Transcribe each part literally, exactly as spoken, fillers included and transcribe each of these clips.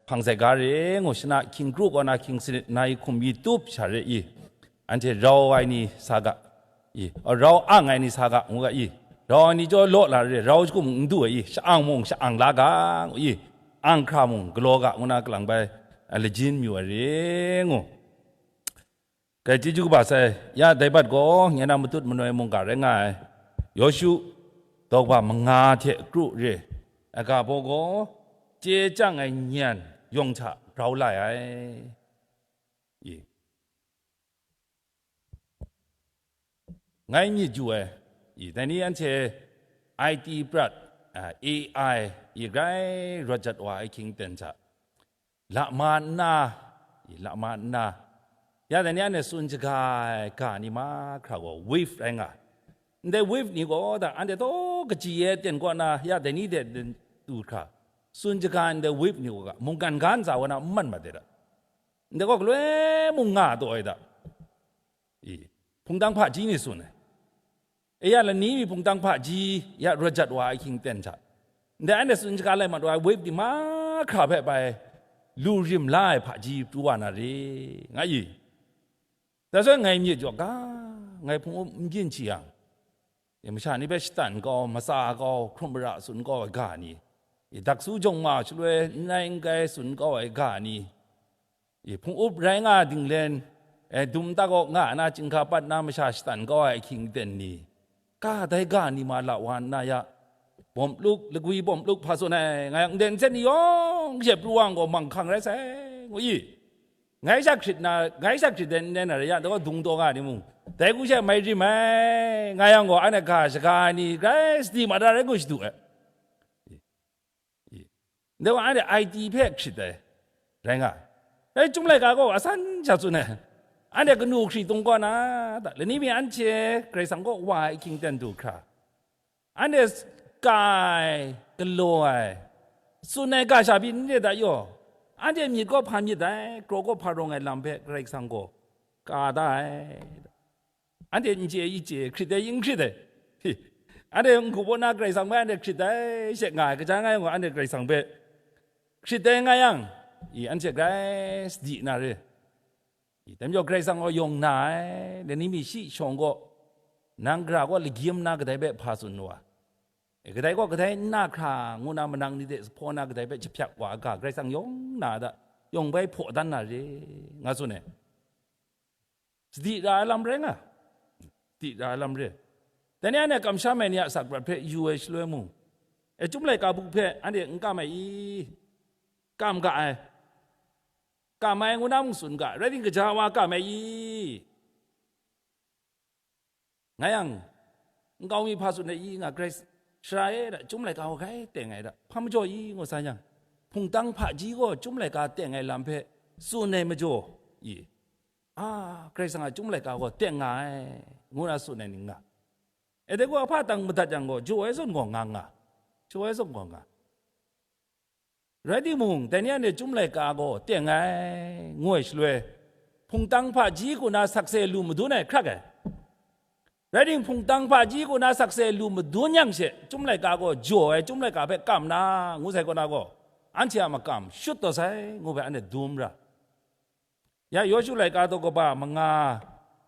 hpang sai ga re ngu, shana hkying kru kaw na hkying sanit nai hkum mi tup sha re i, anhte rau ai ni sa ga i, rau ang ai ni sa ga ngu ga i, rau ai ni jaw law la re, rau hkum n du ai i, sha-ang mung sha-ang la ga ngu i, ang hkra mung galaw ga ngu na kalang bai, a, lajin myu ai re ngu. Kai chyeju kaba sai, ya dai bat gaw, nye na matut manoi mungga rai nga ai, Yawshu, daw kaba manga hte kru re, aga baw gaw, chye chyang ai nyan yawng hta grau lai ai. I. Ngai myit yu ai, i, dai ni anhte I T prat, a, A I, i, grai rawt jat wa ai hkying ten hta, lama nna, i, lama nna, ya dai ni anhte tsun shaga ai ga ni mahkra gaw wave rai nga. Ndai wave ni gaw da, anhte taw kaji e ten kaw na, ya dai ni de tu hkra, tsun shaga ai ndai wave ni gaw ga, mungkan ga ntsa wa na n man mat de da. Ndai gaw galoi mung nga taw ai da. I, hpungtang hpaji ni tsun ai. E ya lani mi hpungtang hpaji ya rawt jat wa ai hkying ten hta, ndai anhte tsun shaga lai mat wa ai wave di mahkra hpe bai lu rim la ai hpaji pru wa na re, nga i. Dai zawn ngai myit jaw ga, ngai hpung up n byin hti yang, e, masha ni hpe shatan kau, matsa kau, hkrum mara tsun kau ai ga ni, e, daksu jawng ma shaloi n rai n kai tsun kau ai ga ni, i, hpung up rai nga dinglen, e, dum tak awk nga na, chyinghka pat na masha shatan kau ai ahkying ten ni, ka dai ga ni ma la wa nna ya, bawm luk, lagwi bawm luk hpa tsun ai, nga yang nden hten ni yawng she pru wa gaw manghkang rai sai, ngu i. Ngai sha hkrit na, ngai sha hkrit den nden na rai ya, daw dung taw nga ni mung, dai hku she mai rim ai, nga yang gaw, anhte ga shaga ai ni grai sadi ma da rai ngu shadu ai. I. Ndai wa anhte I T hpe hkrit ai, rai nga ai. Dai Chyum Laika gaw asan sha tsun ai. Anhte kanu hkri tung kaw na, da, lani mi anhte Karai Kasang kaw wa ai ahkying ten du hkra, anhte ka ai, galaw ai, tsun ai ga sha pyi n re da yaw. Anhte myit gaw hpa myit ai, kraw gaw hpa rawng ai lam hpe Karai Kasang gaw ka da ai. Anhte n chye i chye, hkrit ai i n hkrit ai. Hi. Anhte n-gu baw na Karai Kasang hpe anhte hkrit ai she nga ai, kaja nga yang gaw anhte Karai Kasang hpe hkrit ai nga yang, i, anhte grai sadi na re. I, dai majaw Karai Kasang gaw yawng na ai, lani mi shi shawng gaw, nang gara gaw lagyim na kadai hpe hpa tsun wa, e, kadai gaw kadai n na hkra ngu na manang ni de hpaw na kadai hpe jahpyak wa ga, Karai Kasang yawng na da, yawng bai hpaw dan na re, nga tsun ai. Sadi ra ai lam rai nga, sadi ra ai lam re. Dai ni anhte kamsham ai ni a sakprat hpe yu ai shaloi mung, e, Chyum Laika bu hpe anhte n kam ai i? Kam ga ai. Kam ai ngu na mung tsun ga, rai timung, gaja wa kam ai i? Nga yang, nkau mi hpa tsun ai i nga, Karai Sara e da, Chyum Laika gaw grai teng ai da, hpa majaw i ngu sa yang, hpungtang hpaji gaw Chyum Laika teng ai lam hpe tsun ai majaw i? A, Karai Kasang a Chyum Laika gaw teng nga ai, ngu na tsun ai ning nga. E, dai gaw hpa tang madat yang gaw, jaw ai zawn gaw nga nga, jaw ai zawn gaw nga. Rai timung, dai ni anhte Chyum Laika gaw teng ai, ngu ai shaloi, hpungtang hpaji hku na sakse lu madun ai hkrak ai. Rai timung, hpungtang hpaji hku na sakse lu madun yang she, Chyum Laika gaw jaw ai, Chyum Laika hpe kam na, ngu sai kaw na gaw, anhte a makam shut taw sai, ngu hpe anhte dum ra. Ya Yawshu laika daw kaba manga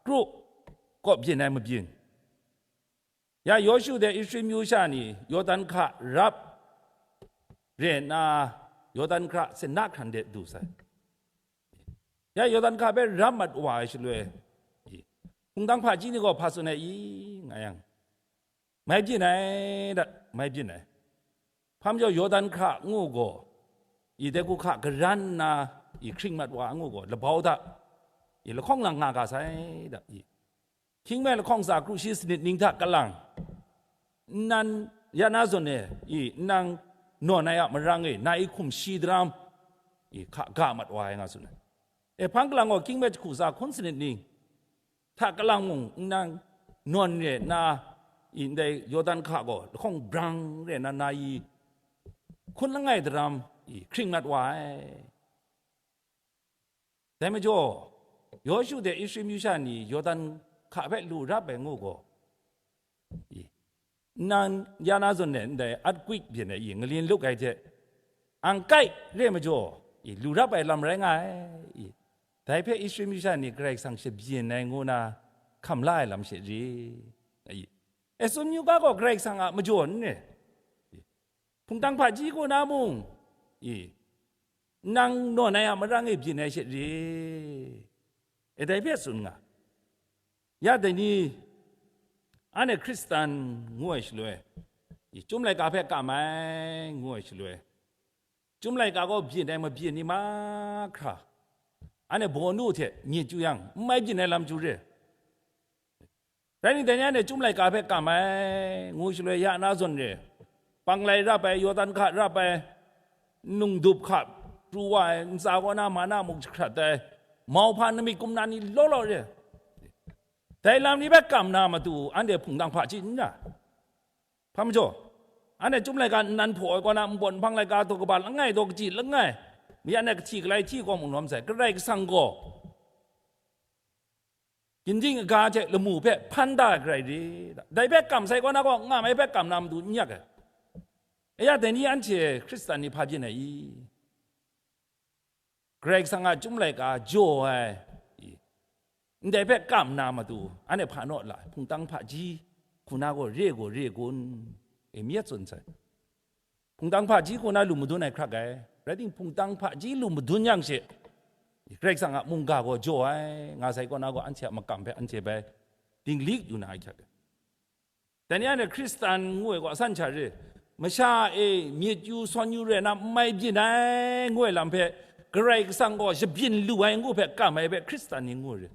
kru kaw byin ai mabyin. Ya Yawshu de Israel myu sha ni Yawdan hka rap re nna, Yawdan hkra sinna hkran de du sai. Ya Yawdan hka hpe rap mat wa ai shaloi, hpungtang hpaji ni gaw hpa tsun ai i, nga yang, mai byin ai, da, mai byin ai. Hpa majaw Yawdan hkra ngu gaw, i dai hku hka garan nna, i hkring mat wa ngu gaw, labau hta, i lahkawng lang nga ga sai, da, i. Hkying me lahkawng tsa kru shi sanit ning hta kalang, nnan ya na zawn e, i, nang nawn ai a marang e, nai hkum shi daram, i, hka ga mat wa ai nga tsun ai. E, hpang kalang gaw, hkying me jahku tsa hkun sanit ning hta kalang mung, nang nawn re nna, i, ndai Yawdan hka gaw lahkawng brang re nna, nai hkun langai daram, i, hkring mat wa ai. Dai majaw, Yawshu de Israel myu sha ni Yawdan hka hpe lu rap ai ngu gaw, i, nnan ya na zawn e ndai earthquake byin ai i, ngalin luk ai hte, ang kai re majaw, I, lu rap ai lam rai nga ai. I, dai hpe Israel masha ni Karai Kasang shabyin ai ngu na hkam la ai lam she re. I, e tsun yu ga gaw Karai Kasang a majaw n re. I, hpungtang hpaji kaw na mung, i, nang nawn ai a marang e byin ai she re. E dai hpe tsun nga. Ya dai ni, anhte Hkristan ngu ai shaloi, i, chyum laika hpe kam ai ngu ai shaloi, chyum laika gaw byin ai mabyin ni mahkra, anhte bawnu hte myit chyu yang, n mai byin ai lam chyu re. Rai ningdai ni anhte chyum laika hpe kam ai ngu shaloi ya na zawn re, panglai rap ai, Yawdan hka rap ai, nungdup hka pru wa ai, ntsa kaw na mana muk jahkrat ai, mauhpa namik kumna ni law law re. Dai lam ni hpe kam na matu, anhte hpungtang hpaji n ra. Hpa majaw, anhte chyum laika nnan hpaw ai kaw na npawt nhpang laika daw kaba langai, daw kaji langai, mi anhte kahti galai hti kaw mung lawm sai, Karai Kasang gaw, ginding aga hte lamu hpe hpan da ai Karai re, dai hpe kam sai kaw na gaw, nga mai hpe kam na matu n yak ai. E ya, dai ni anhte Hkristan ni hpa byin ai i? Karai Kasang a chyum laika jaw ai, i, ndai hpe kam na matu, anhte hpa naw la, hpungtang hpaji hku na gaw re gaw re kun? E, mi yet tsun sai. Hpungtang hpaji hku na lu madun ai hkrak ai. Rai timung, hpungtang hpaji lu madun yang she, Karai Kasang a mungga gaw jaw ai, nga sai kaw na gaw, anhte a makam hpe anhte bai dinglik yu na ai hkyak ai. Dai ni anhte Hkristan ngu ai gaw, a san sha re, masha e myit yu sawn yu re na, n mai byin ai ngu ai lam hpe, Karai Kasang gaw shabyin lu ai ngu hpe kam ai hpe Hkristan ni ngu ai re.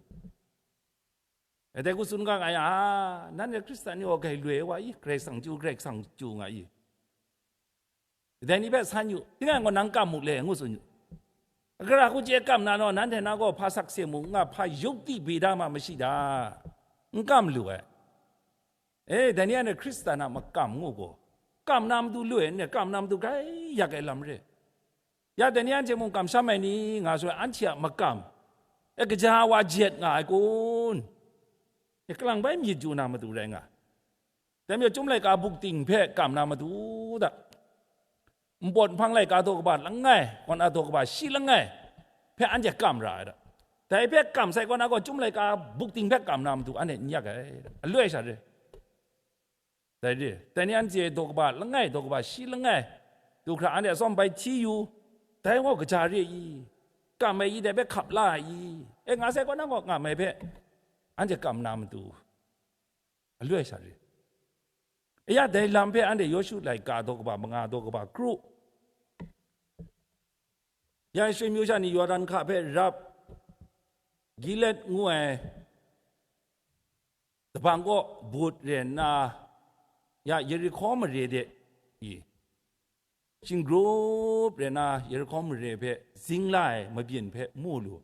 Dai hku tsun ga nga yang, a, nanhte Hkristan ni gaw grai loi ai wa i, Karai Kasang chyu, Karai Kasang chyu nga i? Dai ni hpe san yu, tinang gaw nang kam mu le, ngu tsun yu. Gara hku chye kam na naw, nanhte na gaw hpa sakse mu n nga, hpa yukti bida ma mashi da, n kam lu ai. E, dai ni anhte Hkristan a makam ngu gaw, kam na matu lu ai n re, kam na matu grai yak ai lam re. Ya dai ni anhte mung kamsham ai ni nga shaloi, anhte a makam e gaja wa jet nga ai kun? E, kalang bai myit yu na matu rai nga. Dai majaw, chyum laika bukting hpe kam na matu da, npawt nhpang laika daw kaba langai, kaw na daw kaba shi langai hpe anhte kam ra ai da. Dai hpe kam sai kaw na gaw, chyum laika bukting hpe kam na matu anhte n yak ai da. Aloi sha re. Dai re, dai ni anhte daw kaba langai, daw kaba shi langai, du hkra anhte atsawm bai hti yu, dai gaw gaja re i? Kam ai i, dai hpe hkap la ai i? E, nga sai kaw na gaw, kam ai hpe anhte kam na matu, aloi sha re. E ya, dai lam hpe anhte Yawshu laika daw kaba manga, daw kaba kru, ya Israel myu sha ni Yawdan hka hpe rap, Gilet ngu ai dabang kaw but re nna, ya Yerihko mare de i, shinggrup re nna Yerihko mare hpe zing la ai mabyin hpe mu lu.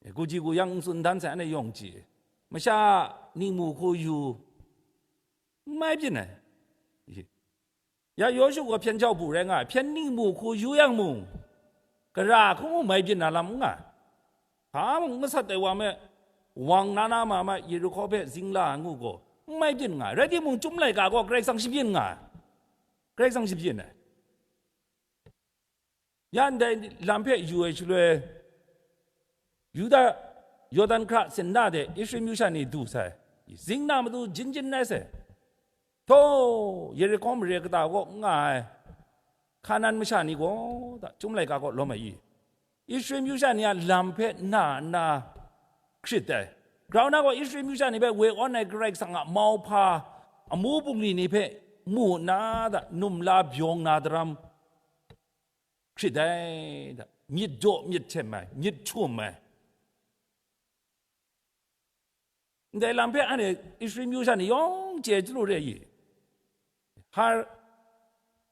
Kuji ku yang n tsun dan sai, anhte yawng chye, masha ningmu hku yu, n mai byin ai. Ya Yawshu gaw hpyen jau bu rai nga ai, hpyen ningmu hku yu yang mung, gara hku mung mai byin na lam n nga ai. Hpa mung masat ai wa me, wang na na ma ma Yerihko hpe zing la ai ngu gaw, n mai byin nga ai. Rai timung, chyum laika gaw Karai Kasang shabyin nga ai. Karai Kasang shabyin ai. Ya ndai lam hpe yu ai shaloi, Yuda Yawdan hkra sinda de Israel myu sha ni du sai, zing na matu jin jin rai sai. Htaw, Yerihko mare kata kaw n nga ai Hkanan masha ni gaw, da, chyum laika kaw lawm ai i? Israel myu sha ni a lam hpe na nna hkrit ai. Grau na gaw Israel myu sha ni hpe woi awn ai Karai Kasang a mauhpa amu bungli ni hpe mu nna, da, num la byawng na daram hkrit ai, da, myit daw myit htem ai, myit htum ai. Ndai lam hpe anhte Israel myu sha ni yawng chye chyalu re i? Har,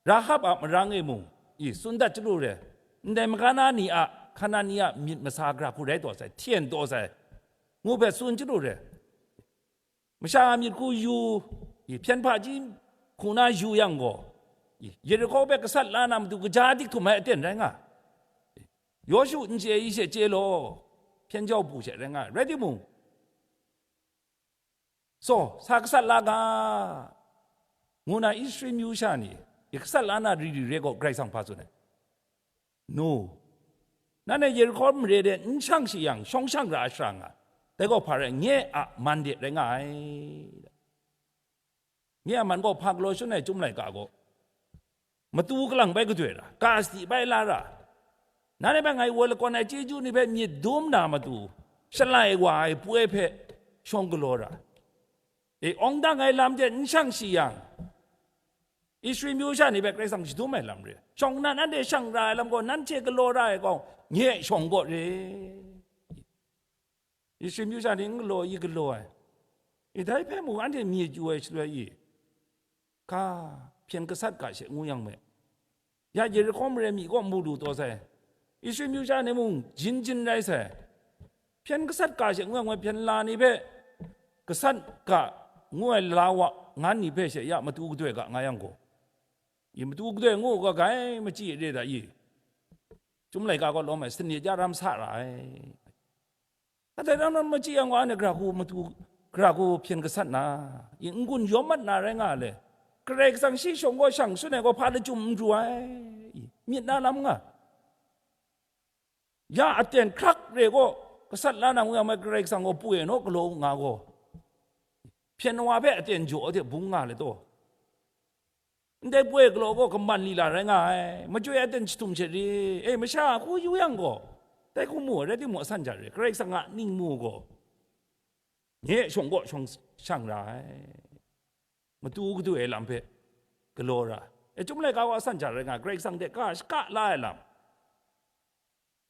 Rahab a marang e mung i tsun dat chyalu re. Ndai magana ni a, Hkanan ni a myit masa gara hku rai taw sai, hten taw sai, ngu hpe tsun chyalu re. Masha a myit hku yu, i, hpyen hpaji hku na yu yang gaw, i, Yerihko hpe gasat la na matu kaja dik htum ai aten rai nga. Yawshu n chye i she chye law, hpyen jau bu she rai nga. Rai timung, so, sa gasat la ga, ngu na Israel myu sha ni, i, gasat la na ri ri re gaw, Karai Kasang hpa tsun ai? No, Nanhte Yerihko mare de n shang shi yang, shawng shang ra ai sha nga, dai gaw hpa rai, nye a man de rai nga ai. Nye a man gaw hpa galaw shangun ai Chyum laika gaw, matu kalang bai gadoi ra, ka sadi bai la ra, nanhte hpe ngai woi lakawn ai chyeju ni hpe myit dum na matu, shalai wa ai poi hpe shawng galaw ra, e, awng dang ai lam de n shang shi yang, Israel myu sha ni hpe Karai Kasang shadum ai lam re. Shawng nnan anhte shang ra ai lam gaw, nanhte galaw ra ai gaw, nye shawng gaw re. Israel myu sha ni n galaw i galaw ai. I dai hpe mung anhte myit yu ai shaloi i, ga, hpyen gasat ga she ngu yang me. Ya Yerihko mare myi kaw mu lu taw sai. Israel myu sha ni mung jin jin rai sai. Hpyen gasat ga she ngu yang me, hpyen la ni hpe gasat ga ngu ai la wa ngan ni hpe she ya matu gadoi ga nga yang gaw, i matu gadoi ngu ga, gai machyi re da i? Chyum laika gaw lawm ai, sanit ya ram sa ra ai. Kadai ram ram machyi yang gaw, anhte gara hku matu, gara hku hpyen gasat na, i n-gun yawm mat na rai nga le. Karai Kasang shi shawng gaw shang shangun ai gaw hpa lachyum n pru ai, i myit na lam nga. Ya aten hkrak re gaw, gasat la na ngu yang mai, Karai Kasang gaw pwe naw galaw u nga gaw, hpyen wa hpe aten jaw de bung nga le taw. Ndai poi galaw gaw kaman lila rai nga ai, machyoi aten jahtum shet ri, e, masha a hku yu yang gaw, dai hku mu ai rai timung, asan ja re, Karai Kasang a ningmu gaw nye shawng gaw shawng shang ra ai, matu gadoi ai lam hpe galaw ra. E, Chyum laika gaw asan ja rai nga, Karai Kasang hte ga shaka la ai lam.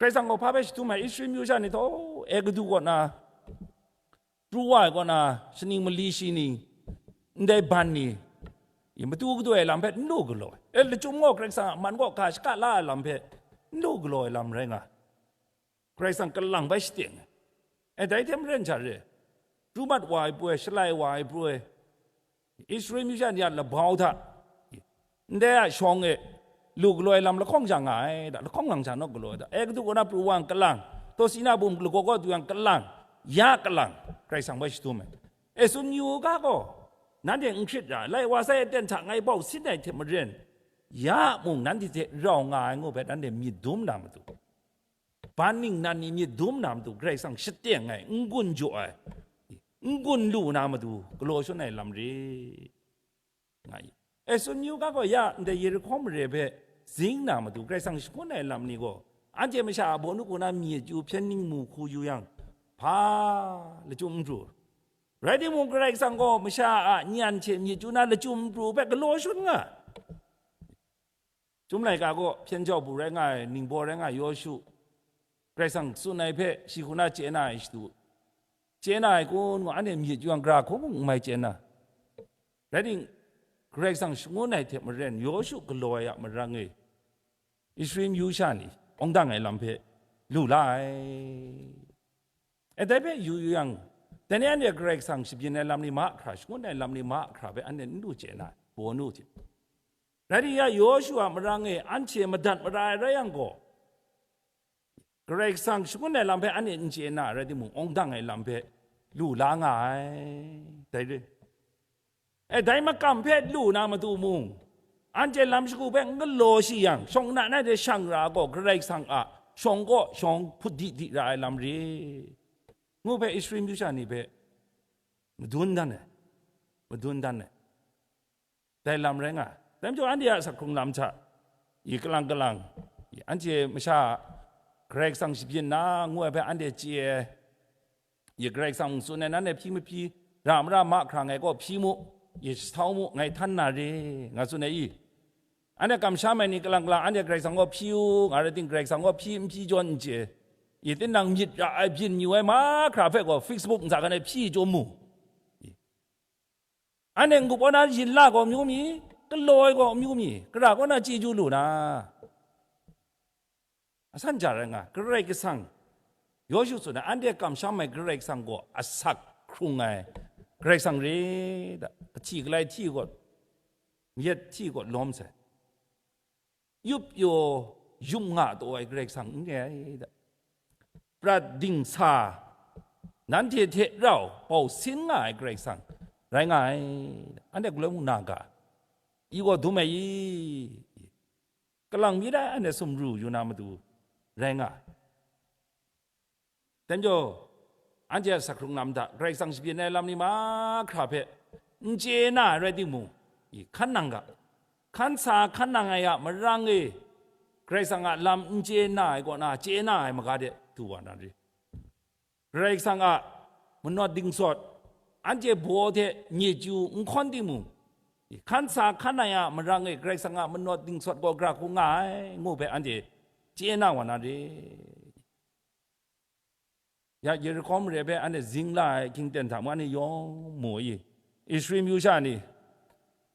Karai Kasang gaw hpa hpe shadum ai, Israel myu sha ni htaw, Egutu kaw na pru wa ai kaw na, shaning mali shi ni, ndai ban ni, i matu gadoi ai lam hpe n lu galaw ai. E, lachyum gaw Karai Kasang a man gaw ga shaka la ai lam hpe n lu galaw ai lam rai nga. Karai Kasang kalang bai shateng ai. E, dai hte maren sha re, pru mat wa ai poi, shalai wa ai poi, Israel myu sha ni a labau hta, ndai a shawng e lu galaw ai lam lahkawng sha nga ai da, lahkawng lang sha naw galaw ai da, Egutu kaw na pru wa yang kalang, taw Sina bum lagaw kaw du yang kalang, ya kalang, Karai Kasang bai shadum ai. E, tsun yu u ga gaw, nanhte n hkrit ra, lai wa sai aten hta ngai bau sin ai hte maren, ya mung nanhte hte rau nga ai ngu hpe nanhte myit dum na matu, ban ningnan ni myit dum na matu, Karai Kasang shateng ai, n-gun jaw ai, n-gun lu na matu, galaw shangun ai lam re, nga i. E, tsun yu ga gaw, ya ndai Yerihko mare hpe zing na matu, Karai Kasang shangun ai lam ni gaw, anhte masha a bawnu kaw na myit yu, hpyen ningmu hku yu yang, hpa lachyum n pru. Rai timung, Karai Kasang gaw masha a nyan hte myit yu na lachyum n pru hpe galaw shangun nga. Chyum laika gaw hpyen jau bu rai nga ai, ningbaw rai nga ai Yawshu, Karai Kasang tsun ai hpe shi hku na chye na ai shadu, chye na ai kun ngu, anhte myit yu yang, gara hku mung n mai chye na. Rai ting, Karai Kasang shangun ai hte maren, Yawshu galaw ai a marang e, Israel myu sha ni awng dang ai lam hpe lu la ai. E, dai hpe yu yu yang, dai ni anhte Karai Kasang shabyin ai lam ni mahkra, shangun ai lam ni mahkra hpe anhte n lu chye na ai, bawnu hte. Rai timung, ya Yawshu a marang e anhte madat mara ai rai yang gaw, Karai Kasang shangun ai lam hpe anhte n chye na rai timung, awng dang ai lam hpe lu la nga ai, dai re. E, dai makam hpe lu na matu mung, anhte lam shagu hpe n galaw shi yang, shawng nnan ai hte shang ra gaw, Karai Kasang a shawng kaw shawng hput di di ra ai lam re, ngu hpe Israel myu sha ni hpe madun dan ai, madun dan ai. Dai lam rai nga ai. Dai majaw, anhte a asak hkrung lam hta, i kalang kalang, i anhte masha a Karai Kasang shabyin na ngu ai hpe anhte chye ai, i Karai Kasang tsun ai, nanhte hpyi mahpyi, ra mara mahkra ngai kaw hpyi mu, i jasau mu, ngai htan na re, nga tsun ai i? Anhte kamsham ai ni kalang kalang, anhte Karai Kasang kaw hpyi u, nga rai ting, Karai Kasang kaw hpyi n hpyi jawn n chye. I tinang myit ra ai byin yu ai mahkra hpe gaw Facebook ntsa hkan e hpyi jawn mu. Anhte n-gup kaw na yin la gaw amyu mi, galaw ai gaw amyu mi, gara kaw na chyeju lu na? Asan ja rai nga, Karai Kasang, Yawshu tsun ai, anhte kamsham ai Karai Kasang gaw asak hkrung ai Karai Kasang re da, kahti galai hti gaw, myit hti gaw lawm sai. Yup pyaw, yum nga taw ai Karai Kasang n re ai da. Prat dingsa, nanhte hte rau bau sin nga ai Karai Kasang rai nga ai da. Anhte galoi mung na ga, i gaw dum ai i? Kalang myit ai, anhte sumru yu na matu rai nga ai. Dai majaw, anhte a asak hkrung lam hta Karai Kasang shabyin ai lam ni mahkra hpe n chye na ai rai timung, i, hkan nang ga, hkan sa hkan nang ai a marang e, Karai Kasang a lam n chye na ai kaw na, chye na ai maga de du wa na ri. Karai Kasang a manawt dingsawt, anhte baw hte nye chyu n hkawn timung, hkan sa hkan ai a marang e Karai Kasang a manawt dingsawt gaw gara hku nga ai, ngu hpe anhte chye na wa na re. Ya Yerihko mare hpe anhte zing la ai hkying ten hta mung anhte yawng mu i, Israel myu sha ni,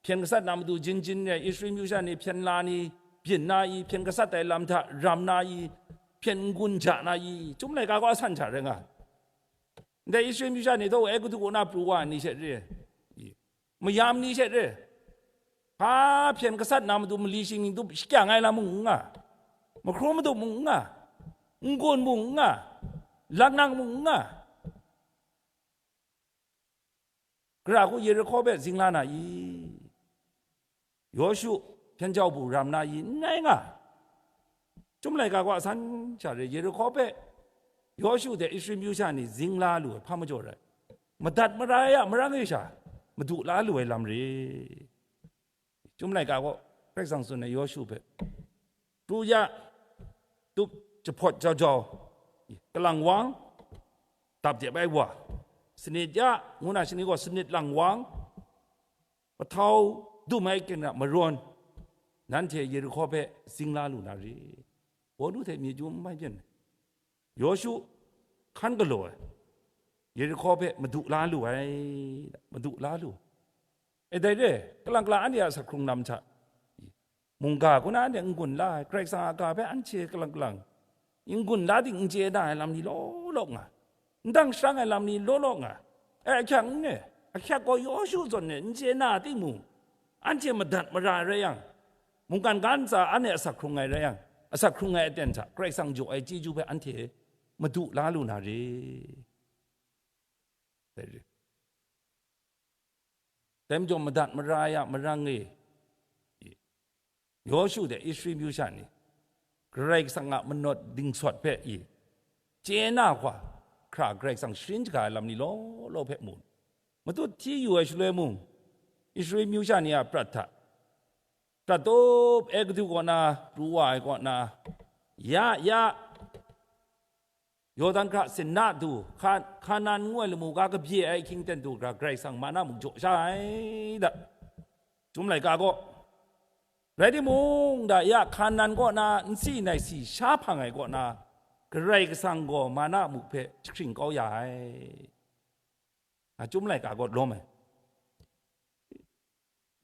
hpyen gasat na matu jin jin re, Israel myu sha ni hpyen la ni, byin na i, hpyen gasat ai lam hta ram na i, hpyen n-gun ja na i, Chyum laika gaw asan hta rai nga ai. Ndai Israel myu sha ni htaw Egutu kaw na pru wa ai ni she re, mayam ni she re, hpa hpyen gasat na matu mali shingni tup shakyang ai lam mung n nga, mahkrum matup mung n nga, n-gun mung n nga, laknang mung n nga. Gara hku Yerihko hpe zing la na i? Yawshu hpyen jau bu ram na i? N rai nga. Chyum laika gaw asan sha re, Yerihko hpe Yawshu hte Israel myu sha ni zing la lu ai hpa majaw rai, madat mara ai a marang e sha madu la lu ai lam re. Chyum laika gaw Karai Kasang tsun ai Yawshu hpe, pru ya, tup jahpawt jau jau, kalang wang, dap dep ai wa, sanit ya, ngu na shani gaw sanit lang wang, pahtau dum ai kring a marawn, nanhte Yerihko hpe zing la lu na ri? Pawlu hte myi jum mai byin ai. Yawshu hkan galaw ai, Yerihko hpe madu la lu ai, madu la lu. E dai re, kalang kalang anhte a asak hkrung lam hta, mungga kaw na anhte n-gun la ai, Karai Kasang a ga hpe anhte kalang kalang n-gun la ding n chye na ai lam ni law law nga, n dang sharang ai lam ni law law nga. E ahkyang n re, ahkyak gaw Yawshu zawn e n chye na timung, anhte madat mara rai yang, mungkan ga ntsa anhte asak hkrung ai rai yang, asak hkrung ai aten hta Karai Kasang jaw ai chyeju hpe anhte madu la lu na re. Dai re. Dai majaw madat mara ya marang e, Yawshu hte Israel myu sha ni Karai Kasang a manawt dingsawt hpe i chye na hkra, hkra Karai Kasang sharin shaga ai lam ni law law hpe mu. Matut hti yu ai shaloi mung, Israel myu sha ni a prat hta, prat tup Egutu kaw na pru wa ai kaw na, ya, ya, Yawdan hkra sinna du, Ka-, Hkanan ngu ai lamu ga kabye ai ahkying ten du hkra Karai Kasang mana mung jaw sha ai da. Chyum laika gaw, rai timung, da ya Hkanan kaw na nsi naisi sha hpang ai kaw na, Karai Kasang gaw mana muk hpe jahkring kau ya ai. A Chyum laika gaw lawm ai.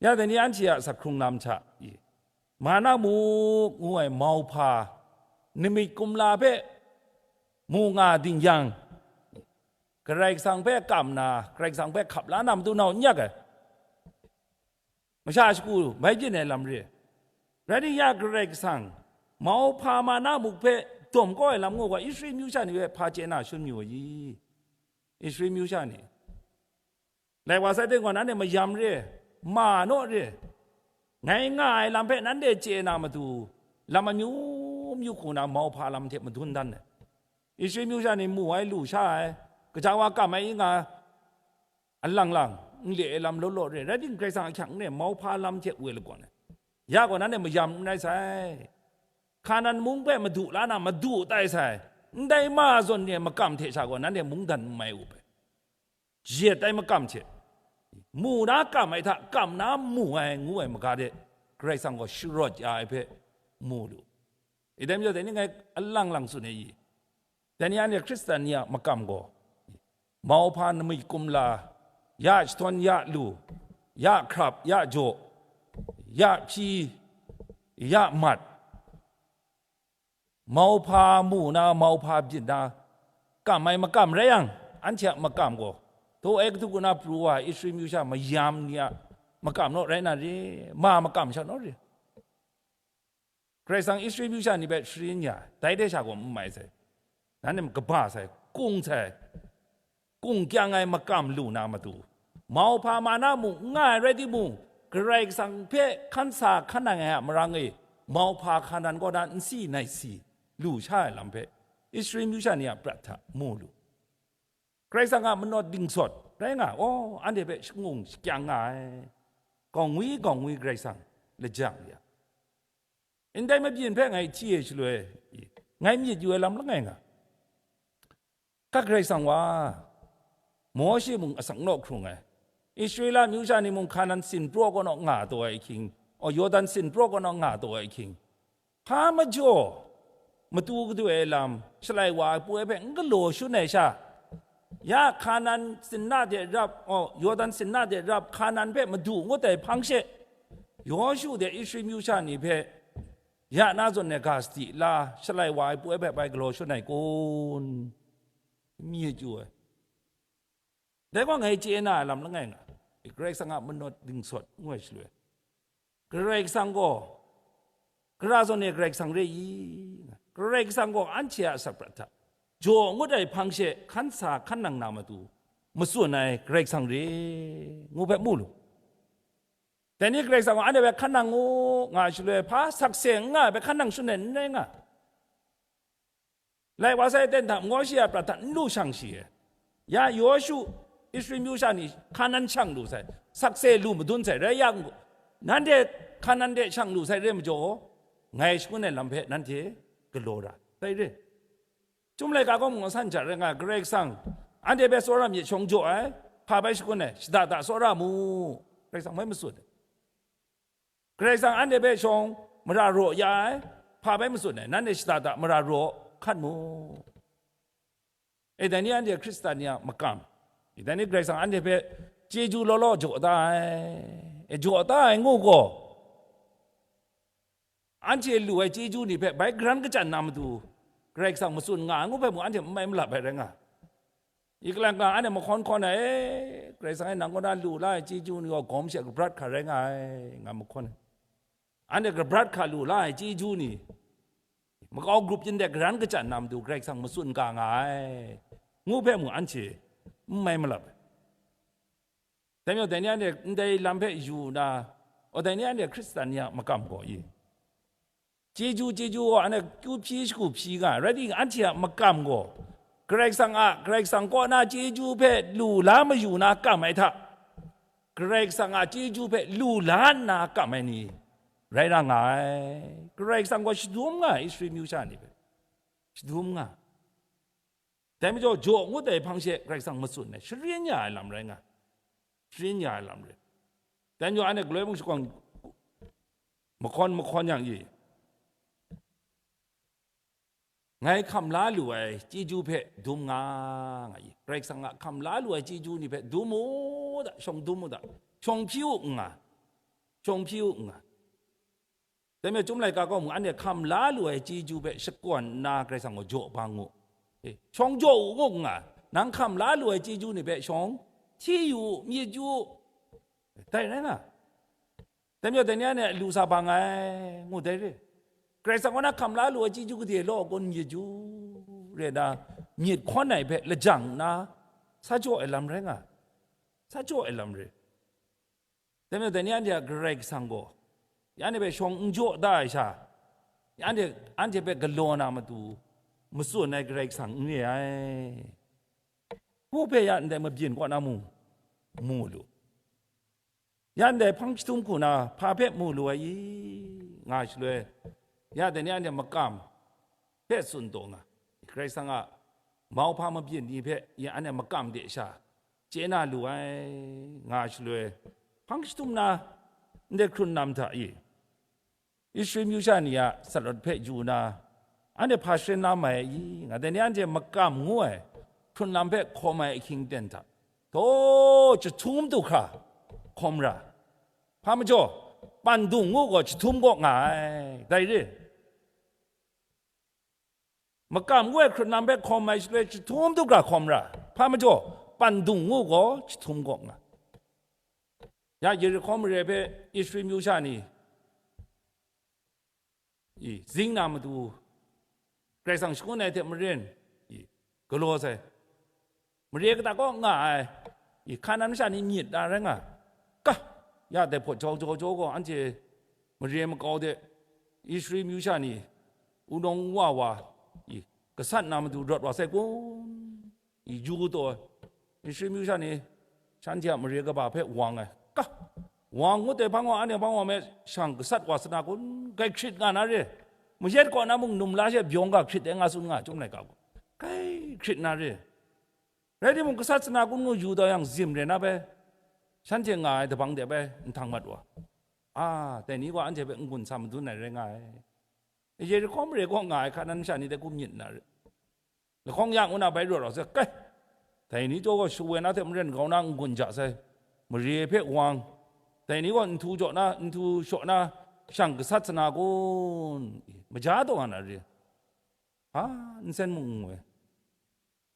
Ya dai ni anhte a asak hkrung lam hta i, mana muk ngu ai mauhpa namik kumla hpe mu nga ding yang, Karai Kasang hpe kam na, Karai Kasang hpe hkap la na matu nau n yak ai. Masha shagu mai byin ai lam re. Rai nna ya Karai Kasang mauhpa mana muk hpe dawm kau ai lam ngu gaw, Israel myu sha ni hpe hpa chye na shun mayu ai i? Israel myu sha ni, lai wa sai ting gaw, nanhte mayam re, ma naw re, ngai nga ai lam hpe nanhte chye na matu, lam amyu myu hku na mauhpa lam hte madun dan ai. Israel myu sha ni mu ai, lu sha ai, gaja wa kam ai i nga, alang lang, n le ai lam law law re, rai timung, Karai Kasang ahkyang n re, mauhpa lam hte woi lagawn ai. Ya gaw nanhte mayam n rai sai, Hkanan mung hpe madu la na madu tai sai, ndai ma zawn re makam hte sha gaw nanhte mungdan n mai u ai. Yet ai makam hte, mu na kam ai hta, kam na mu ai, ngu ai maga de, Karai Kasang gaw sharawt ya ai hpe mu lu. I dai majaw, dai ni ngai alang lang tsun ai i? Dai ni anhte Hkristan ni a makam gaw, mauhpa namik kumla, ya jahtawn ya lu, ya hkrap, ya jaw, ya hpyi, ya mat, mauhpa mu na, mauhpa byin na, kam ai makam rai yang, anhte a makam gaw, daw ai kadu na pru wa ai Israel myu sha mayam ni a makam naw rai na re, ma makam sha naw re. Karai Kasang Israel myu sha ni hpe sharin ya, dai hte sha gaw n mai sai. Nanhte kaba sai, kung sai, kung kyang ai makam lu na matu, mauhpa ma na mung n nga ai rai timung, Karai Kasang hpe hkan sa hkan nang ai a marang e, mauhpa Hkanan kaw na nsi naisi lu sha ai lam hpe, Israel myu sha ni a prat hta mu lu. Karai Kasang a manawt dingsawt rai nga, oh, anhte hpe shangung shakyang nga ai. Gaw ngwi gaw ngwi Karai Kasang lajang ya. Ndai mabyin hpe ngai hti e shaloi, ngai myit yu ai lam langai nga. Ka Karai Kasang wa, Mawshe mung asak naw hkrung ai, Israela myu sha ni mung Hkanan sinpraw kaw naw nga taw ai ahkying, aw, Yawdan sinpraw kaw naw nga taw ai ahkying, hpa majaw, matu kadu ai lam, Shalai wa ai poi hpe n galaw shun ai sha, ya Hkanan sinna de rap, aw, Yawdan sinna de rap, Hkanan hpe madu ngut ai hpang she, Yawshu de Israel myu sha ni hpe, ya na zawn ai ga sadi la, Shalai wa ai poi hpe bai galaw shun ai kun? Myit yu ai. Dai gaw ngai chye na ai lam langai nga, Karai Kasang a manawt dingsawt ngu ai shaloi, Karai Kasang gaw, gara zawn e Karai Kasang re i? Karai Kasang gaw anhte a asak prat hta jaw ngut ai hpang she hkan sa hkan nang na matu matsun ai Karai Kasang re, ngu hpe mu lu. Dai ni Karai Kasang gaw anhte hpe hkan nang u nga ai shaloi, hpa sakse n nga ai hpe hkan nang shun ai n rai nga. Lai wa sai ten hta, Mawshe a prat hta n lu shang shi ai. Ya Yawshu, Israel myu sha ni Hkanan shang lu sai, sakse lu madun sai, rai yang, nanhte Hkanan de shang lu sai re majaw, ngai shangun ai lam hpe nanhte galaw ra, dai re. Chyum laika gaw mung asan hta rai nga, Karai Kasang anhte hpe tsawra myit shawng jaw ai, hpa bai shangun ai, shada da tsawra mu, Karai Kasang bai matsun ai. Karai Kasang anhte hpe shawng mara raw ya ai, hpa bai matsun ai, nanhte shada da mara raw hkat mu. E, dai ni anhte Hkristan ni a makam, e, dai ni Karai Kasang anhte hpe chyeju law law jaw da ai, e, jaw da ai ngu gaw, anhte lu ai chyeju ni hpe bai garan kachyan na matu, Karai Kasang matsun nga ai ngu hpe mung, anhte n mai malap ai rai nga. I kalang kalang anhte mahkawn hkawn ai, e, Karai Kasang e nang kaw na lu la ai chyeju ni gaw gawm she kabrat hkra rai nga ai, nga mahkawn ai. Anhte kabrat hkra lu la ai chyeju ni, makau grup yin de garan kachyan na matu Karai Kasang matsun ga nga ai, ngu hpe mung anhte n mai malap ai. Dai majaw, dai ni anhte ndai lam hpe yu na, o, dai ni anhte Hkristan ni a makam gaw i? Chyeju, chyeju gaw anhte kyu hpyi shagu hpyi nga ai, rai timung, anhte a makam gaw Karai Kasang a, Karai Kasang kaw na chyeju hpe lu la mayu na kam ai hta, Karai Kasang a chyeju hpe lu la nna kam ai ni rai ra nga ai. Karai Kasang gaw shadum nga ai, Israel myu sha ni hpe shadum nga ai. Dai majaw, jaw ngut ai hpang she Karai Kasang matsun ai, sharin ya ai lam rai nga, sharin ya ai lam rai. Dai majaw, anhte galoi mung shakawn mahkawn mahkawn yang i, ngai hkam la lu ai chyeju hpe dum nga, nga i, Karai Kasang a hkam la lu ai chyeju ni hpe dum u da, shawng dum u da, shawng hpyi u n nga, shawng hpyi u n nga. Dai majaw, Chyum laika gaw mung anhte hkam la lu ai chyeju hpe shakawn nna Karai Kasang gaw jaw bang u. E, shawng jaw u ngu nga, nang hkam la lu ai chyeju ni hpe shawng hti yu u, myit yu u. Dai rai nga. Dai majaw, dai ni anhte lu sa bang ai, ngu dai re. Karai Kasang kaw na hkam la lu ai chyeju gade law kun myit yu re na, myit hkawn ai hpe lajang nna, sa jaw ai lam rai nga, sa jaw ai lam re. Dai majaw, dai ni anhte a Karai Kasang gaw, ya anhte hpe shawng n jaw da ai sha, ya anhte, anhte hpe galaw na matu matsun ai Karai Kasang n re ai. Hku hpe ya ndai mabyin kaw na mung mu lu. Ya ndai hpang jahtum hku na hpa hpe mu lu ai i, nga shaloi, ya dai ni anhte makam hpe tsun taw nga, Karai Kasang a mauhpa mabyin ni hpe ya anhte makam de sha chye na lu ai, nga shaloi, hpang jahtum na ndai hkrun lam hta i, Israel myu sha ni a salawt hpe yu na, anhte hpa sharin la mai ai i, nga dai ni anhte makam ngu ai hkrun lam hpe hkawm ai ahkying ten hta, taw, jahtum du hkra hkawm ra. Hpa majaw, pandung ngu gaw jahtum kaw nga ai, dai re. Makam ngu ai hkrun lam hpe hkawm ai shaloi, jahtum du hkra hkawm ra. Hpa majaw, pandung ngu gaw jahtum kaw nga. Ya Yerihko mare hpe Israel myu sha ni, i, zing na matu, Karai Kasang shangun ai hte maren, i, galaw sai. Mare kata kaw nga ai, i, Hkanan masha ni myit na rai nga, ka, ya dai hpawt jau jau jau gaw, anhte mare makau de, Israel myu sha ni, wunawng wa wa, i, gasat na matu rawt wa sai kun? I yu taw ai. Israel myu sha ni shanhte a mare kaba hpe wang ai. Ka, wang ngut ai hpang gaw, anhte hpang gaw me shang gasat wa sa na kun? Grai hkrit nga na re. Mayat kaw na mung num la she byawng ga hkrit ai nga tsun nga, Chyum laika gaw. Grai hkrit na re. Rai timung, gasat sa na kun ngu yu taw yang, zim rai na bai, shanhte nga ai dabang de bai nhtang mat wa. A, dai ni gaw anhte hpe n-gun sa madun ai rai nga ai. Yerihko mare kaw nga ai hka nan masha ni dai hku myit na re. Lahkawng ya ngu na bai rawt wa sai, kai, dai ni jaw gaw shawa na hte maren grau na n-gun ja sai, mare hpe wang, dai ni gaw nhtu jaw na, nhtu shaw na, shang gasat sa na kun? Maja taw nga na re. Ha, nsen mung n ngu ai.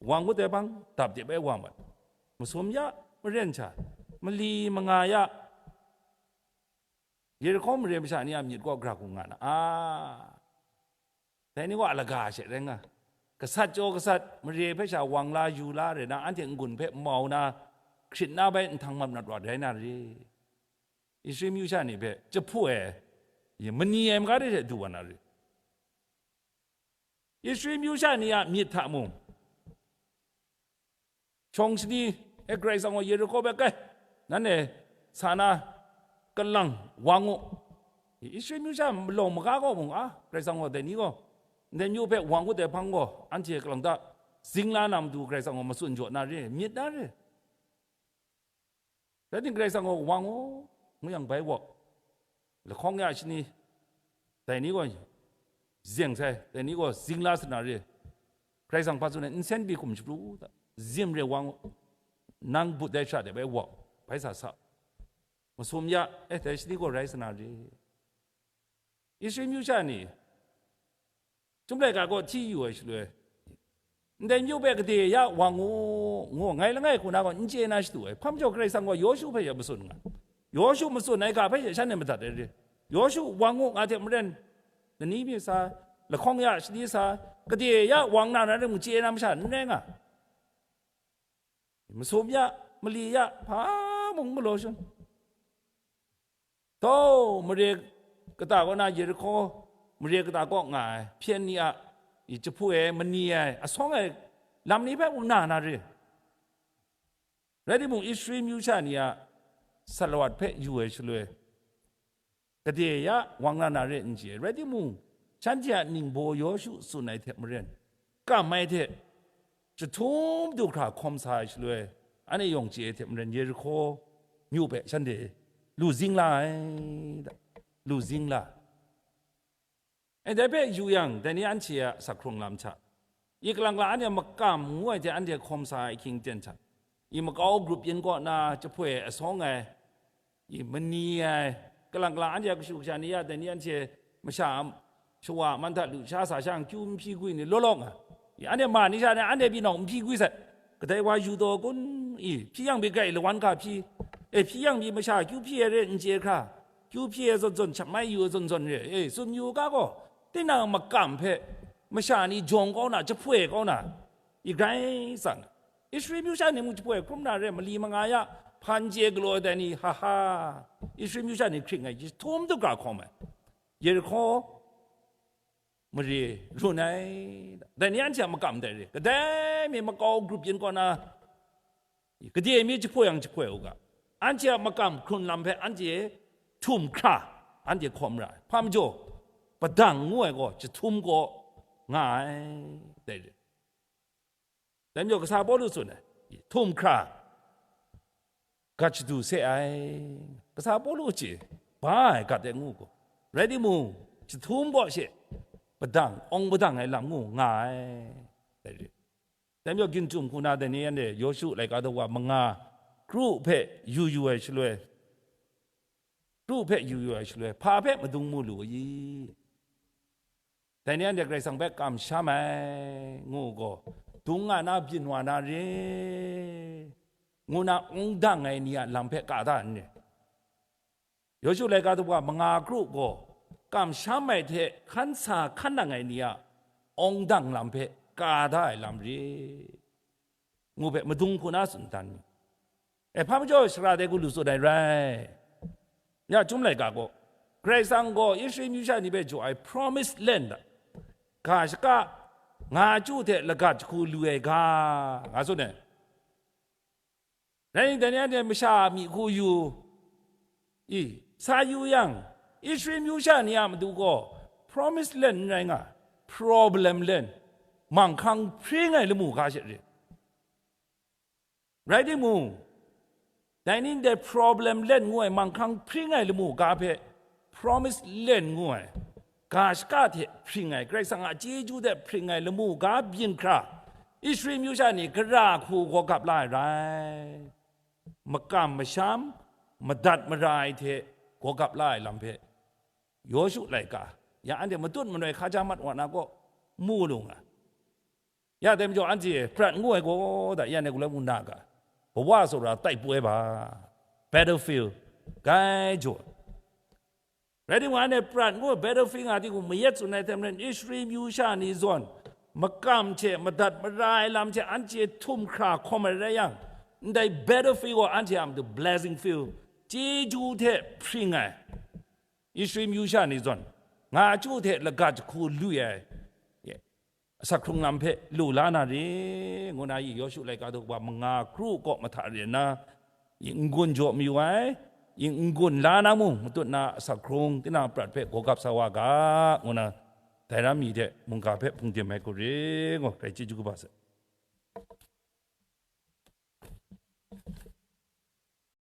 Wang ngut ai hpang, dap de bai wa mat. Masum ya, maren sha, mali manga ya, Yerihko mare masha ni a myit kaw gara hku nga na, a, dai ni gaw a laga she rai nga. Gasat jaw gasat, mare hpe sha wang la yu la re na, anhte n-gun hpe mau na, hkrit na bai nhtang mat mat wa rai na re. Israel myu sha ni hpe jahpu ai, mani ai maga de hte du wa na re. Israel myu sha ni a myit hta mung, shawng shani e Karai Kasang gaw Yerihko hpe, kai, nanhte sa na kalang wang u. Israel myu sha malawng maga gaw mung, a, Karai Kasang gaw dai ni gaw ndai myu hpe wang ngut ai hpang gaw, anhte kalang ta zing la na matu Karai Kasang gaw matsun jaw na re, myit na re. Rai timung, Karai Kasang gaw wang u, ngu yang bai wak, lahkawng ya shani, dai ni gaw zeng sai, dai ni gaw zing la sa na re. Karai Kasang hpa tsun ai, nsen pyi hkum shapru u ta, zim re wang u, nang but ai shara de bai wak, bai sa sa, masum ya, eh, dai shani gaw rai sa na re. Israel myu sha ni, Chyum laika kaw hti yu ai shaloi, ndai myu hpe gade ya wang u, ngu ngai langai hku na gaw n chye na shadu ai. Hpa majaw, Karai Kasang gaw Yawshu hpe ya matsun nga. Yawshu matsun ai ga hpe she shanhte madat ai re. Yawshu wang u nga hte maren, lani mi sa, lahkawng ya shani sa, gade ya wang na, na rai mung chye na masha n rai nga. Masum ya, mali ya, hpa mung galaw shun. Taw, mare kata kaw na, Yerihko mare kata kaw nga ai hpyen ni a, i jahpu ai, mani ai, asawng ai lam ni hpe mung na na re. Rai timung, Israel myu sha ni a salawat hpe yu ai shaloi, gade ya wang na na re n chye. Rai timung, shanhte a ningbaw Yawshu tsun ai hte maren, kam ai hte jahtum du hkra hkawm sa ai shaloi, anhte yawng chye ai hte maren, Yerihko myu hpe shanhte lu zing la ai, lu zing la ai. E, dai hpe yu yang, dai ni anhte a asak hkrung lam hta, i kalang kalang anhte makam ngu ai hte anhte hkawm sa ai ahkying ten hta, i makau grup yin kaw na jahpoi asawng ai, i mani ai, kalang kalang anhte a kashu kasha ni ya, dai ni anhte masha a, shawa a man hta lusha sa sha yang, kyu n hpyi gwi ni law law nga, i anhte ma ni sha ni anhte pyi nawng n hpyi gwi sai, kadai wa yu taw kun? I hpyi yang pyi grai lawan ga hpyi, e, hpyi yang pyi masha kyu hpyi ai re n chye hkra, kyu hpyi ai zawn zawn, shat mai yu ai zawn zawn re, e, tsun yu ga gaw, tinang makam hpe masha ni jawng kau na, jahpoi kau na, i grai tsang. Israel myu sha ni mung jahpoi hkrum na re, mali manga ya, hpan chye galaw ai dai ni, ha ha, Israel myu sha ni hkring ai, jahtum du hkra hkawm ai. Yerihko mare run ai, dai ni anhte a makam dai re, kadai mi makau grup yin kaw na, gade mi jahpoi yang jahpoi u ga, anhte a makam hkrun lam hpe anhte htum hkra, anhte hkawm ra ai. Hpa majaw, padang ngu ai gaw jahtum kaw nga ai, dai re. Dai majaw, kasa Pawlu tsun ai, htum hkra, gat shadu se ai, kasa Pawlu chye, ba ai gat e ngu gaw, rai timung, jahtum kaw she padang, awng padang ai lam ngu nga ai, dai re. Dai majaw, ginjum hku na dai ni anhte Yawshu laika dawa manga kru hpe yu yu ai shaloi, kru hpe yu yu ai shaloi, hpa hpe madung mu lu ai? Dai ni anhte Karai Kasang hpe kamsham ai ngu gaw, dung nga na byin wa na re, ngu na awng dang ai ni a lam hpe ka da n re? Yawshu laika dawa manga kru gaw, kamsham ai hte hkan sa hkan nang ai ni a awng dang lam hpe ka da ai lam re, ngu hpe madung hku na tsun dan mi. E, hpa majaw shara dai hku lu tsun ai rai? Ya, Chyum laika gaw, Karai Kasang gaw Israel myu sha ni hpe jaw ai promised land a ga shaka nga chyu hte lagat jahku lu ai ga, nga tsun ai. Rai nna, dai ni anhte masha a myi hku yu, i, sa yu yang, Israel myu sha ni a matu gaw, promised land n rai nga, problem land, manghkang hpring ai lamu ga she rit. Rai timung, dai ni ndai problem land ngu ai manghkang hpring ai lamu ga hpe, promised land ngu ai, ga shaka hte hpring ai, Karai Kasang a chyeju hte hpring ai lamu ga byin hkra, Israel myu sha ni gara hku gaw gap la ai rai. Makam masham, madat mara ai hte gaw gap la ai lam hpe, Yawshu laika, ya anhte matut manoi hkaja mat wa na kaw, mu lu nga. Ya dai majaw anhte prat ngu ai gaw da, ya ne gulai mu na ga, kawa tsawra tai poi ba, battlefield, gai jaw. Rai timung, anhte prat ngu ai battlefield nga ting hku mayat tsun ai hte maren, Israel myu sha ni zawn, makam hte madat mara ai lam hte anhte htum hkra hkawm ai rai yang, ndai battlefield gaw anhte a matu blessing field, chyeju hte hpring ai, Israel myu sha ni zawn, nga chyu hte laga jahku lu ai, asak hkrung lam hpe lu la na re, ngu na i Yawshu laika daw kaba manga kru kaw mahta re nna, i n-gun jaw mayu ai, i n-gun la na mung matut na asak hkrung, tinang prat hpe gaw gap sa wa ga, ngu na, dai ram mi hte mungga hpe hpung dim ai hku re, ngu, grai chyeju kaba sa.